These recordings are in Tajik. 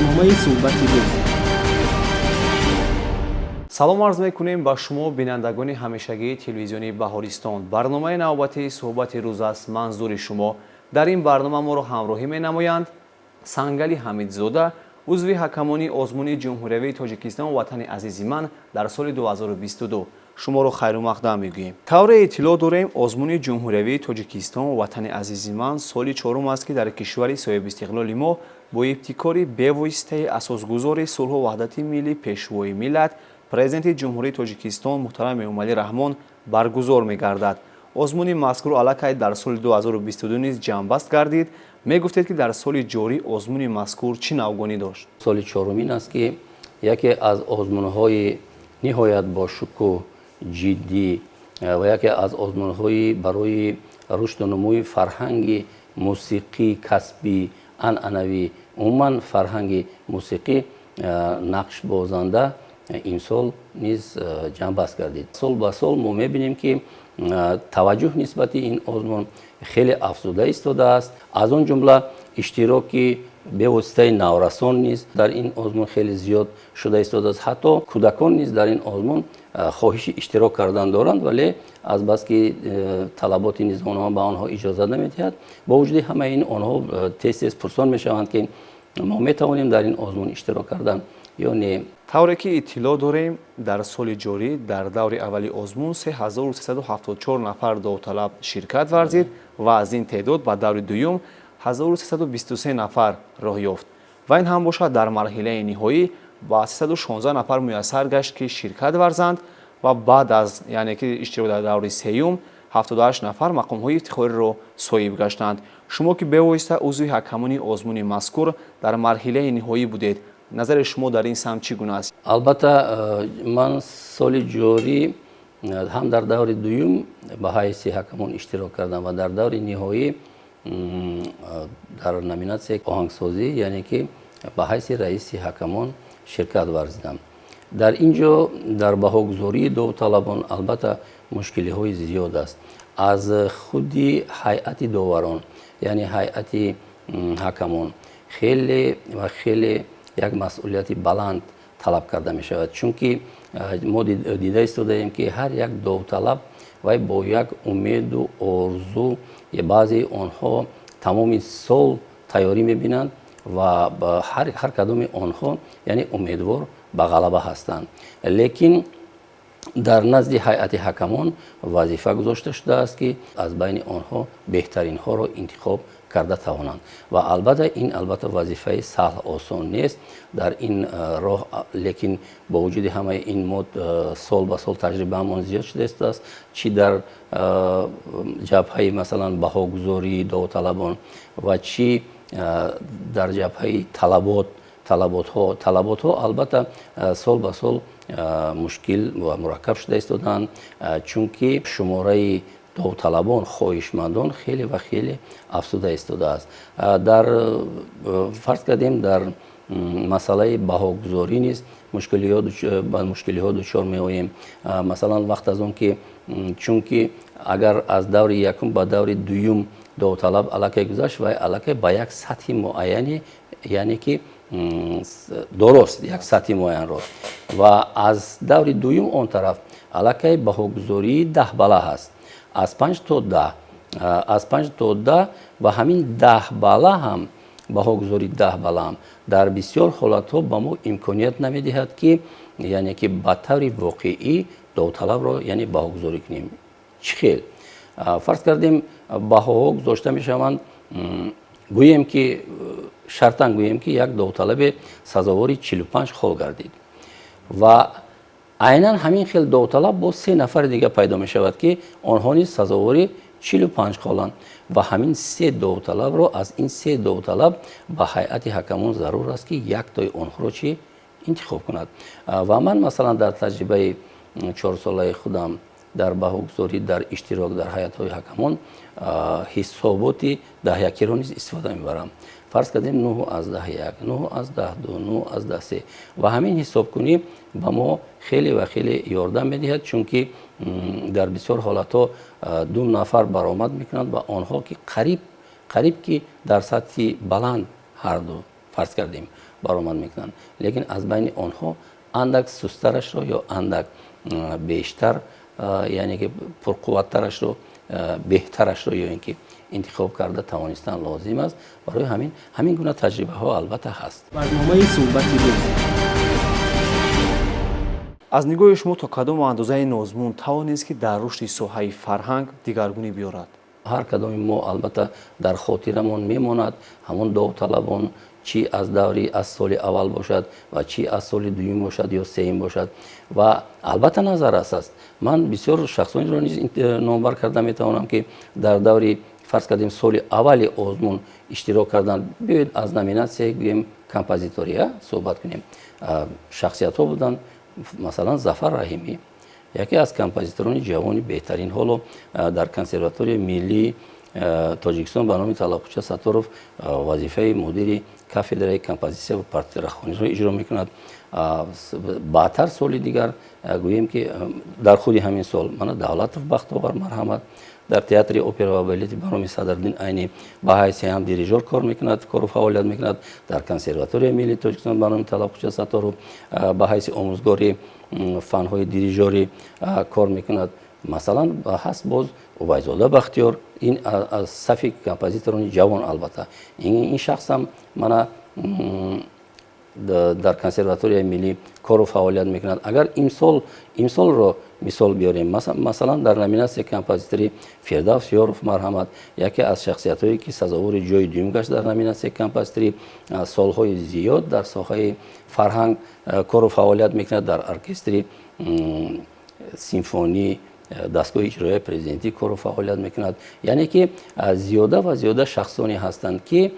Барномаи «Суҳбати рӯз». Салом арз мекунем ба шумо, бинандагони ҳамешагии телевизиони «Баҳористон». Барномаи навбатии «Суҳбати рӯз» аст манзури шумо. Дар ин барнома моро ҳамроҳӣ менамоянд Сангали Ҳамидзода, узви ҳакамони озмуни ҷумҳуриявии Тоҷикистон «Ватани азизи ман» дар соли 2022. Шуморо хайрумақдам мегӯем. Тавре иттилоъ дорем, озмуни ҷумҳуриявии Тоҷикистон «Ватани азизи ман» соли чорум аст, ки дар кишвари соҳибистиқлоли мо бо ибтикори бевоситаи асосгузори сулҳу ваҳдати миллӣ, Пешвои миллат, Президенти Ҷумҳурии Тоҷикистон муҳтарам Эмомалӣ Раҳмон баргузор мегардад. Озмуни мазкур аллакай дар соли 2022 низ ҷамъбаст гардид. Мегуфтед, ки дар соли ҷорӣ озмуни мазкур чӣ навгонӣ дошт? Соли чорумин аст, ки яке аз озмунҳои ниҳоят бошукӯҳ, ҷиддӣ ва яке аз озмунҳои барои рушду нумӯи фарҳанги мусиқӣ, касбӣ, анъанавӣ, умуман фарҳанги мусиқӣ нақшбозанда имсол низ ҷамъбаст гардид. Сол ба сол мо мебинем, ки таваҷҷӯҳ нисбати ин озмун хеле афзуда истодааст. Аз он ҷумла иштироки бевоситаи наврасон низ дар ин озмун хеле зиёд шуда истодааст. Ҳатто кӯдакон низ дар ин озмун хоҳиши иштирок кардан доранд, вале азбаски талаботи низомнома ба онҳо иҷозат намедиҳад, бо вуҷуди ҳамаи ин онҳо тез тез пурсон мешаванд, ки мо метавонем дар ин озмун иштирок кардан ё не. Тавре ки иттилоъ дорем, дар соли ҷорӣ дар даври аввали озмун 3374 нафар довталаб ширкат варзид ва аз ин теъдод ба даври дуюм 1323 нафар роҳ ёфт ва ин ҳам бошад, дар марҳилаи ниҳоӣ ба 316 нафар муяссар гашт, ки ширкат варзанд ва баъд аз, яъне ки, иштирок дар даври сеюм 78 нафар мақомҳои ифтихориро соҳиб гаштанд. Шумо, ки бевосита узви ҳакамони озмуни мазкур дар марҳилаи ниҳоӣ будед, назари шумо дар ин самт чӣ гуна аст? Албатта, ман соли ҷорӣ ҳам дар даври дуюм ба ҳайси ҳакамон иштирок кардам ва дар даври ниҳоӣ дар номинатсияи оҳангсозӣ, яъне ки ба ҳайси раиси ҳакамон ширкат варзидам. Дар ин ҷо дар баҳогузории довталабон албатта мушкилиҳои зиёд аст. Аз худи ҳайати доварон, яъне ҳайати ҳакамон, хеле ва хеле як масъулияти баланд талаб карда мешавад, чунки мо дида истодаем, ки ҳар як довталаб вай бо як умеду орзу, баъзеи онҳо тамоми сол тайёрӣ мебинанд ва ҳар кадоми онҳо, яъне, умедвор ба ғалаба ҳастанд. Лекин дар назди ҳайати ҳакамон вазифа гузошта шудааст, ки аз байни онҳо беҳтаринҳоро интихоб карда тавонанд. Ва албатта, ин албатта вазифаи саҳл, осон нест дар ин роҳ. Лекин бо вуҷуди ҳамаи ин мо сол ба сол таҷрибаамон зиёд шуда истодааст, чӣ дар ҷабҳаи, масалан, баҳогузории довталабон ва чӣ дар ҷабҳаи талабот, талаботҳо. Албатта, сол ба сол мушкил ва мураккаб шуда истодаанд, чунки шумораи довталабон, хоҳишмандон хеле ва хеле афзуда истодааст. Дар фарз кардем, дар масъалаи баҳогузорӣ низ ба мушкилиҳо дучор меоем. Масалан, вақт аз он ки, чунки агар аз даври якум ба даври дуюм довталаб аллакай гузашт, вай аллакай ба як сатҳи муайяне, яъне ки, дорост як сатҳи муайянро, ва аз даври дуюм он тараф аллакай баҳогузории 10 бала ҳаст, аз 5 то 10, аз 5 то 10. Ва ҳамин 10 бала ҳам, баҳогузории 10 бала ҳам дар бисёр ҳолатҳо ба мо имконият намедиҳад, ки, яъне ки, ба таври воқеӣ довталабро, яъне, баҳогузорӣ кунем. Чӣ хел? Фарз кардем, баҳоҳо гузошта мешаванд. Гӯем ки, шартан гӯем ки, як довталабе сазовори 45 хол гардид ва айнан ҳамин хел довталаб бо се нафари дига пайдо мешавад, ки онҳо низ сазовори 45 холанд. Ва ҳамин се довталабро, аз ин се довталаб ба ҳайати ҳакамон зарур аст, ки яктои онҳоро чӣ интихоб кунад. Ва ман, масалан, дар таҷрибаи чорсолаи худам дар баҳогузорӣ, дар иштирок дар ҳайатҳои ҳакамон, ҳисоботи даҳякиро низ истифода мебарам. Фарз кардем, 9,1, 9,2, 9,3. Ва ҳамин ҳисобкунӣ ба мо хеле ва хеле ёрдам медиҳад, чунки дар бисёр ҳолатҳо ду нафар баромад мекунанд ва онҳо ки қариб қариб ки дар сатҳи баланд ҳарду, фарз кардем. Баромад мекунанд, лекин аз байни онҳо андак сустарашро ё андак бештар, яъне ки пурқувваттарашро, беҳтарашро ё ин ки интихоб карда тавонистан лозим аст. Барои ҳамин ҳамин гуна таҷрибаҳо албатта ҳаст. Барномаи суҳбати рӯз. Аз нигоҳи шумо, то кадом андоза ин озмун тавонист, ки дар рушди соҳаи фарҳанг дигаргунӣ биёрад? Ҳар кадоми мо албатта дар хотирамон мемонад ҳамон довталабон, чӣ аз даври аз соли аввал бошад ва чӣ аз соли дуюм бошад ё сеюм бошад. Ва албатта назаррас аст. Ман бисёр шахсонеро низ номбар карда метавонам, ки дар даври, фарз кардем, соли аввали озмун иштирок карданд. Биёед, аз номинатсияи, гӯем, композитория суҳбат кунем. Шахсиятҳо буданд, масалан, Зафар Раҳимӣ, яке аз композиторони ҷавони беҳтарин, ҳоло дар Консерваторияи миллии Тоҷикистон ба номи Талабхӯҷа Сатторов вазифаи мудири кафедраи композитсия ва партитурахониро иҷро мекунад. Баъдтар, соли дигар, гӯем ки дар худи ҳамин сол, мана Давлатов Бахтовар, марҳамат, дар Театри опера ва балети ба номи Садриддин Айнӣ ба ҳайси ҳам дирижёр кор мекунад, кору фаъолият мекунад. Дар Консерваторияи миллии Тоҷикистон ба номи Талабхӯҷа Сатторов ба ҳайси омӯзгори фанҳои дирижёрӣ кор мекунад. Масалан, ҳаст боз Убайзода Бахтиёр, ин аз сафи композиторони ҷавон. Албатта, ин шахсам мана дар Консерваторияи миллӣ кору фаъолият мекунад. Агар имсолро мисол биёрем, масалан, дар номинатсияи композиторӣ Фирдавс Ёров, марҳамат, яке аз шахсиятҳое, ки сазовори ҷои дуюм гашт дар номинатсияи композиторӣ. Солҳои зиёд дар соҳаи фарҳанг кору фаъолият мекунад, дар оркестри симфонӣ дастгоҳи иҷроияи президентӣ кору фаъолият мекунад. Яъне ки зиёда ва зиёда шахсоне ҳастанд, ки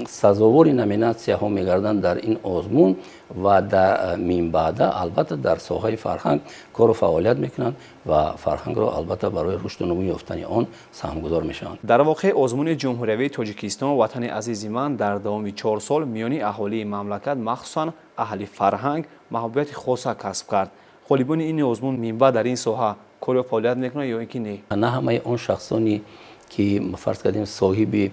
сазовори номинатсияҳо мегарданд дар ин озмун ва дар минбаъда албатта дар соҳаи фарҳанг кору фаъолият мекунанд ва фарҳангро албатта барои рушду нумӯ ёфтани он саҳмгузор мешаванд. Дар воқеъ, озмуни ҷумҳуриявии Тоҷикистон «Ватани азизи ман» дар давоми 4 сол миёни аҳолии мамлакат, махсусан аҳли фарҳанг, маҳбубияти хоса касб кард. Ғолибони ин озмун минбаъд дар ин соҳа кору фаъолият мекунанд ё ин ки не? На ҳамаи он шахсоне ки, фарз кардем, соҳиби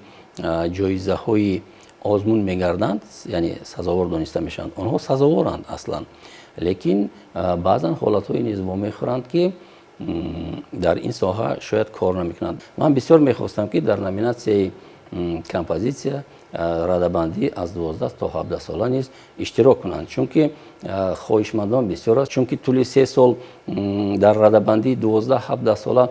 ҷоизаҳои озмун мегарданд, яъне сазовор дониста мешаванд, онҳо сазоворанд аслан. Лекин баъзан ҳолатҳое низ вомехӯранд, ки дар ин соҳа шояд кор намекунанд. Ман бисёр мехостам, ки дар номинатсияи композитсия радабандӣ аз 12 то 17 сола низ иштирок кунанд, чунки хоҳишмандон бисёр аст, чунки тӯли 3 сол дар радабандии 12-17 сола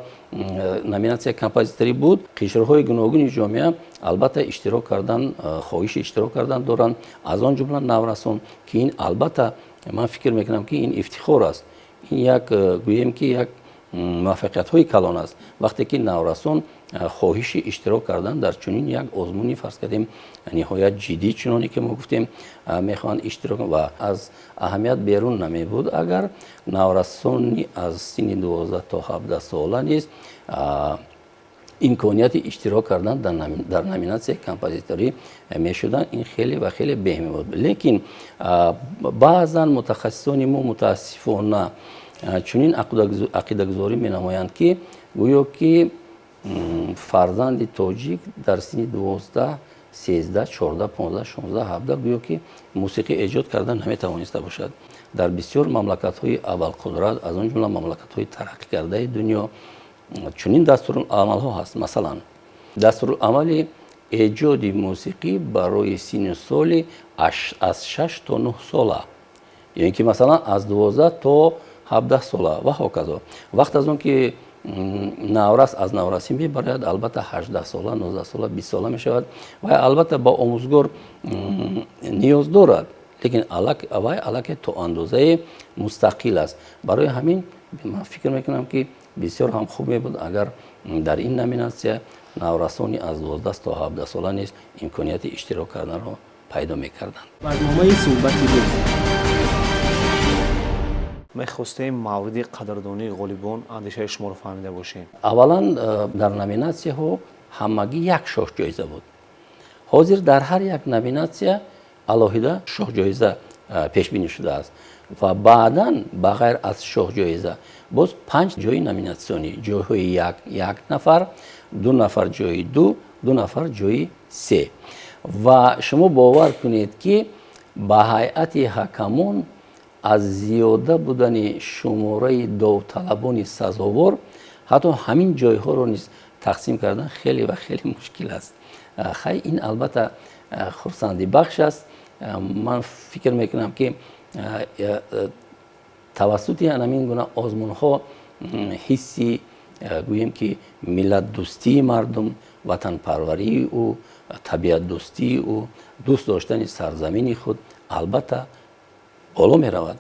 номинатсияи композиторӣ буд. Қишрҳои гуногуни ҷомеа албатта иштирок кардан, хоҳиши иштирок кардан доранд, аз он ҷумла наврасон, ки ин албатта ман фикр мекунам, ки ин ифтихор аст, ин як, гӯем ки, як муваффақиятҳои калон аст, вақте ки наврасон хоҳиши иштирок кардан дар чунин як озмуни, фарз кардем, ниҳоят ҷиддӣ, чуноне ки мо гуфтем, мехоҳанд иштирок. Ва аз аҳамият берун намебуд, агар наврасони аз синни 12 то 17 сола низ имконияти иштирок кардан дар номинатсияи композиторӣ мешуданд. Ин хеле ва хеле беҳ мебуд. Лекин баъзан мутахассисони мо, мутаассифона, чунин ақидагузорӣ менамоянд, ки гӯё ки фарзанди тоҷик дар синни 12, 13, 14, 15, 16, 17 гӯё ки мусиқӣ эҷод карда наметавониста бошад. Дар бисёр мамлакатҳои абарқудрат, аз он ҷумла мамлакатҳои тараққӣ кардаи дунё, чунин дастуруламалҳо ҳаст. Масалан, дастуруламали эҷоди мусиқӣ барои синну соли аз 6 то 9 сола ё ин ки, масалан, аз 12 то 17 сола ва ҳоказо. Вақт аз он ки наврас аз наврасӣ мебарояд, албатта 18 сола, 19 сола, 20 сола мешавад ва албатта ба омӯзгор ниёз дорад, лекин вай аллакай то андозае мустақил аст. Барои ҳамин ман фикр мекунам, ки бисёр ҳам хуб мебуд, агар дар ин номинатсия наврасони аз 12 то 17 сола низ имконияти иштирок карданро пайдо мекарданд. Барномаи суҳбати рӯз. Мехостем мавриди қадрдонии ғолибон андешаи шуморо фаҳмида бошем. Аввалан, дар номинатсияҳо ҳамагӣ як шоҳҷоиза буд. Ҳозир дар ҳар як номинатсия алоҳида шоҳҷоиза пешбинӣ шудааст ва баъдан, ба ғайр аз шоҳҷоиза, боз панҷ ҷои номинатсионӣ: ҷойҳои як як нафар, ду нафар ҷои ду, ду нафар ҷои се. Ва шумо бовар кунед, ки Ба ҳайати ҳакамон аз зиёда будани шумораи довталабони сазовор ҳатто ҳамин ҷойҳоро низ тақсим кардан хеле ва хеле мушкил аст. Хай, ин албатта хурсандибахш аст. Ман фикр мекунам, ки тавассути ҳамин гуна озмунҳо ҳисси, гӯем ки, миллатдӯстии мардум, ватанпарварии ӯ, табиатдӯстии ӯ, дӯст доштани сарзамини худ албатта боло меравад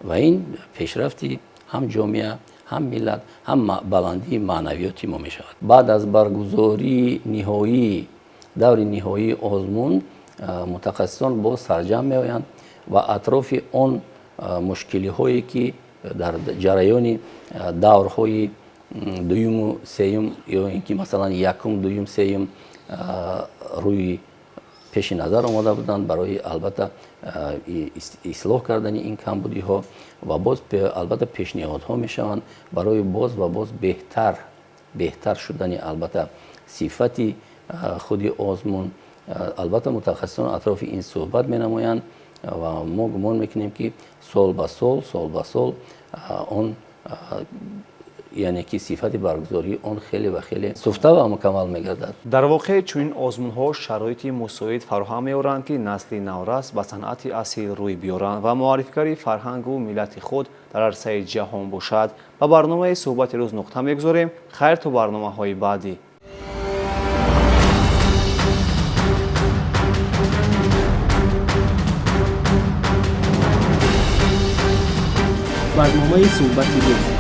ва ин пешрафти ҳам ҷомеа, ҳам миллат, ҳам баландии маънавиёти мо мешавад. Баъд аз баргузории ниҳоии даври ниҳоии озмун мутахассисон боз сарҷамъ меоянд ва атрофи он мушкилиҳое, ки дар ҷараёни даврҳои дуюму сеюм ё ин ки масалан якум, дуюм, сеюм рӯи пеши назар омода буданд, барои албатта ислоҳ кардани ин камбудиҳо ва боз албатта пешниҳодҳо мешаванд барои боз ва боз беҳтар шудани албатта сифати худи озмун. Албатта мутахассисон атрофи ин суҳбат менамоянд ва мо гумон мекунем, ки сол ба сол, сол ба сол он, яъне ки сифати баргузории он хеле ва хеле суфта ва мукаммал мегардад. Дар воқеъ, чунин озмунҳо шароити мусоид фароҳам меоранд, ки насли наврас ба санъати асил рӯй биёранд ва муаррифгари фарҳангу миллати худ дар арсаи ҷаҳон бошад. Ба барномаи суҳбати рӯз нуқта мегузорем. Хайр, то барномаҳои баъдӣ. Барномаи суҳбати рӯз.